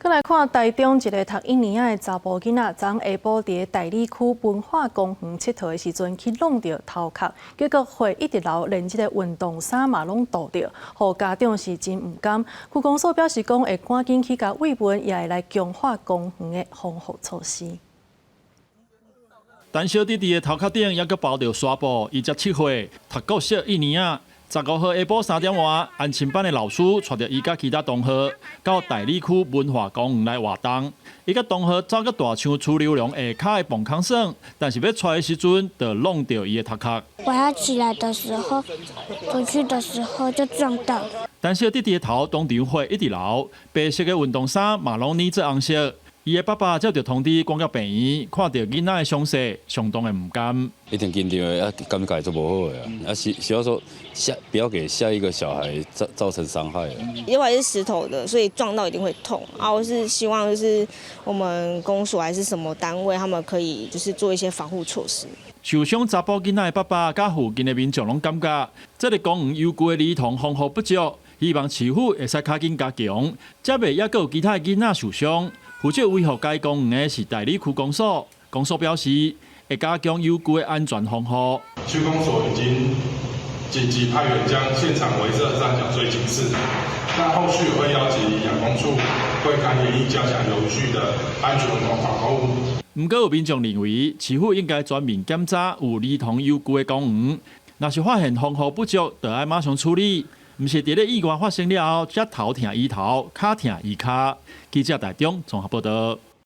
閣來看台中一个讀一年仔的查埔囡仔，昨昏下晡佇大里區文化公園𨑨迌的時陣，去挵著頭殼，結果血一直流，連這个運動衫嘛攏塗著，予家長是真毋甘。區公所表示講，會趕緊去共慰問，也會來強化公園的防護措施。陳小弟弟的頭殼頂猶閣包著紗布，伊才7歲，讀國小一年仔。15號下晡3點外，安親班的老師帶著伊佮其他同學到大里區文化公園來活動。伊佮同學走到大樹溜廊下跤的磅空耍，但是欲跙的時陣，就挵著伊的頭殼。我要起來的時候，出去的時候就撞到。陳小弟弟的頭當場血一直流，白色的運動衫嘛攏染做紅色。伊的爸爸接著通知趕到病院，看著囡仔的傷勢，相當的毋甘。一定緊張的，啊，感覺就無好的啊，啊，希望說下不要給下一個小孩造成傷害。因為是石頭的，所以撞到一定會痛。啊，我是希望就是我們公所還是什麼單位，他們可以就是做一些防護措施。受傷查埔囡仔的爸爸佮附近的民眾攏感覺，這個公園遊具的兒童防護不足，希望市府會使較緊加強，才袂猶閣有其他的囡仔受傷。負責維護該公園的是大里區公所，公所表示會加強遊具的安全防護。區公所已經緊急派員將現場圍設三角錐警示，那後續會邀集養工處會勘研議加強遊具的安全防護。毋過有民眾認為，市府應該全面檢查有兒童遊具的公園，若是發現防護不足，就愛馬上處理。毋是佇咧意外發生了後，才頭疼醫頭，跤疼醫跤。記者台中綜合報道。